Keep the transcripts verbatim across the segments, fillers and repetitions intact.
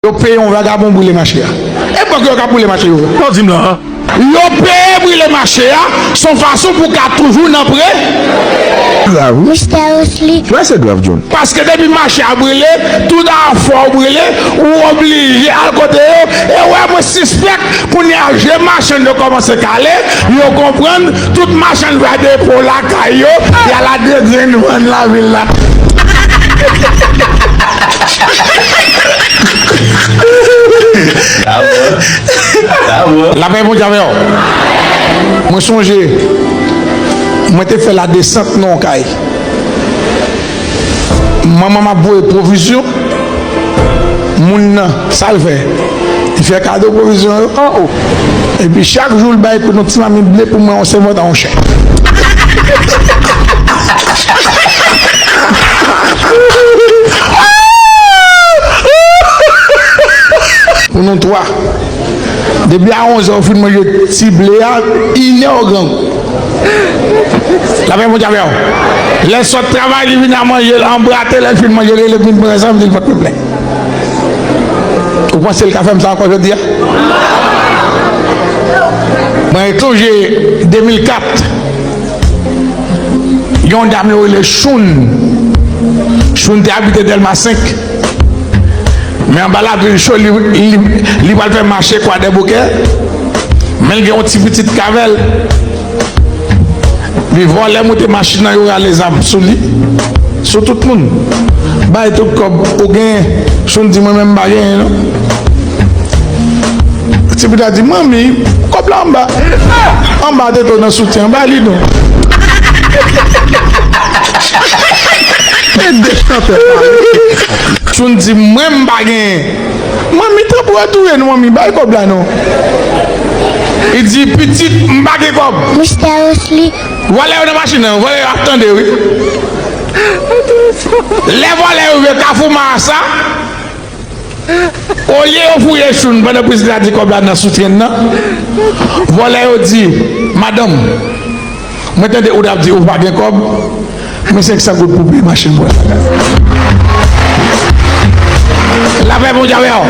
Yo peye yon vagabon brile mache a. E bank yo ka brile mache yo. Sa w di m la a? Yo peye brile mache a, se yon fason pou w ka toujou nan pre. Grav, wi. Mistè Osli. Wè, se grav, John. Paske depi mache a brile, tout afè w brile, ou oblije al kote yo. E wè, mwen sispèk, kounye a, je machann yo kòmanse kale, yo konprann, tout machann va depo lakay yo, y al adrese vann lavil la. Sa bon. Sa bon. Lapè Bondye avè w. Mwen sonje, mwen te fè ladesant nan yon kay. Manman m ap voye pwovizyon. Moun nan, sa l fè? Li fè kado pwovizyon yo. Oh, oh. Epi chak jou l bay kout yon ti mamit ble pou mwen, yon sèmòt a yon chen. Pou nou twa. Depi a onzè, ou fin manje ti ble a, inè ou grangou. Lapè Bondye avè w. Lè l sot travay, li vin a manje l anbrate, lè l fin manje, li rele m vin pran sa, m di l pa t plen. Ou panse l ka fè m sa ankò jodi a? Mwen sonje de mil kat, yon dam yo rele Choun. Choun te abite Dèlma senk. Men anba lapli l cho, li, li, li pral fè mache Kwadèboukè. Men l gen yon ti pitit k avè l. Li vòlè moute machin nan, yo rale zam sou li, sou tout moun. Bay tout kòb ou genyen. Choun di, mwen menm m pa genyen non. Ti pitit la di, manmi, kòb la anba. Anba tete w nan soutyen an, ba li non. E de chantè pale. Choun di, mwen m pa genyen. Manmi, tanpri w tou ye non, manmi, bay kòb la non. Li di, pitit, m pa gen kòb. Mistè Osli. Vòlè yo nan machin nan, vòlè yo ap tande wi. Lè vòlè yo rive Kafou Marasa, olye yo fouye Choun pandan pitit la di kòb la nan soutyen nan, vòlè yo di, madanm, mwen tande ou t ap di ou pa gen kòb, men senk san goud pou peye machin pou al lakay. Lapè Bondye avè w.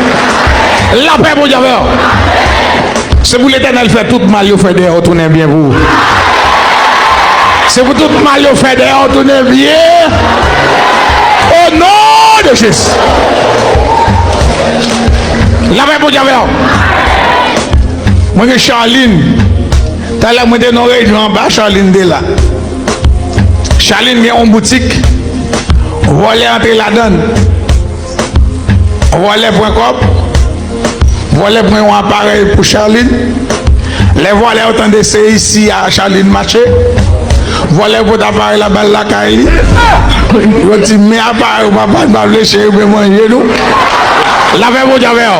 Lapè Bondye avè w. Se pou Letènèl fè tout mal yo fè dèyè w tounen byen pou ou. Se pou tout mal yo fè dèyè w tounen byen. O non de Jezi. Lapè Bondye avè w. Mwen gen Charline. Talè mwen te nan yon reyinyon anba, Charline te la. Charline gen yon boutik. Vòlè antre ladan l. Vòlè pran kòb. Vòlè pran yon aparèy pou Charline. Lè vòlè yo tande se isi a Charline mache, vòlè yo pote aparèy la ba l lakay li. Yo di, men aparèy ou papa, nou pa vle cheri, men manje nou. Lapè Bondye avè w.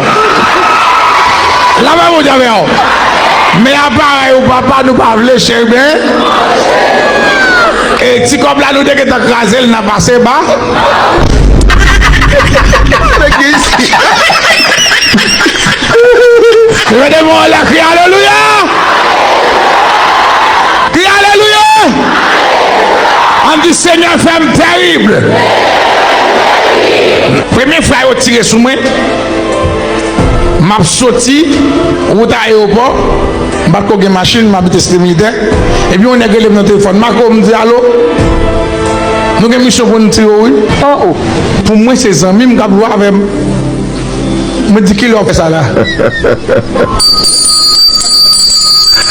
Lapè Bondye avè w. Men aparèy ou papa, nou pa vle cheri, men. E ti kòb la nou te gentan kraze l nan pase ba. Nèg isi. Leve de men w anlè, kriye alelouya! Kriye alelouya! Ann di, Senyè, fè m terib. Premye fwa yo tire sou mwen, m ap soti wout ayewopò, m pa t ko gen machin, m abite Site Militè. Epi yon nèg rele m nan telefòn, Marco, m di, alo, nou gen misyon pou n tire w wi. Oh, oh. Pou mwen, se zanmi m k ap jwe avè m. Mwen di, kilè w fè sa la?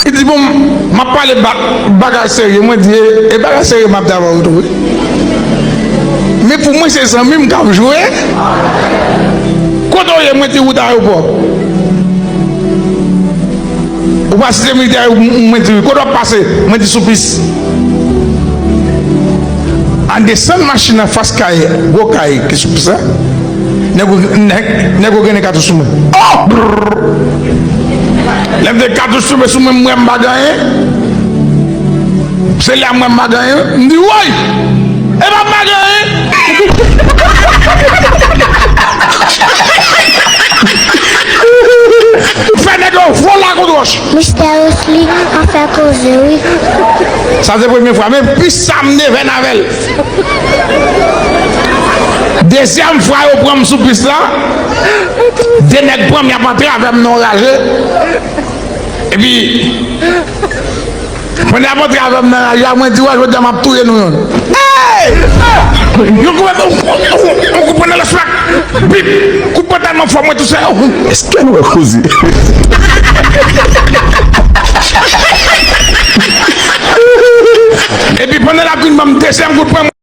Li di, bon, m ap pale ba-, bagay serye. Mwen di, e, e bagay serye m ap di avè w tou wi. Men pou mwen, se zanmi m k ap jwe. Kote w ye? Mwen di, wout ayewopò. Ou pa Site Militè, mwen di, kote w ap pase? Mwen di, sou pis. Ann desann machin nan fas kay, gwo kay ki sou pis la. Nèg ou, nèg, nèg ou gen katouch sou mwen. Oh! Brrr! Lè m te katouch tonbe sou mwen, m wè m pa gen anyen. Se lè a m wè m pa gen anyen, m di, woy! E pa m pa gen anyen! Fè nèg yo vole ak yon wòch. Mistè Osli, an fè koze wi. Sa se premye fwa, men pis sa m devèn avè l. Dezyèm fwa yo pran m sou pis la, De nèg pran m, y ap antre avè m nan yon raje. Epi, pandan y ap antre avè m nan raje a, mwen di, wè, jodi a m ap touye nou yonn. Hey! Yon kou, yon kou, yon kou pran nan lòs la. Bip! Kou pran tèlman fò, mwen touse. Èske nou wè koze? Epi pandan l ap vin ban m dezyèm kout pwen,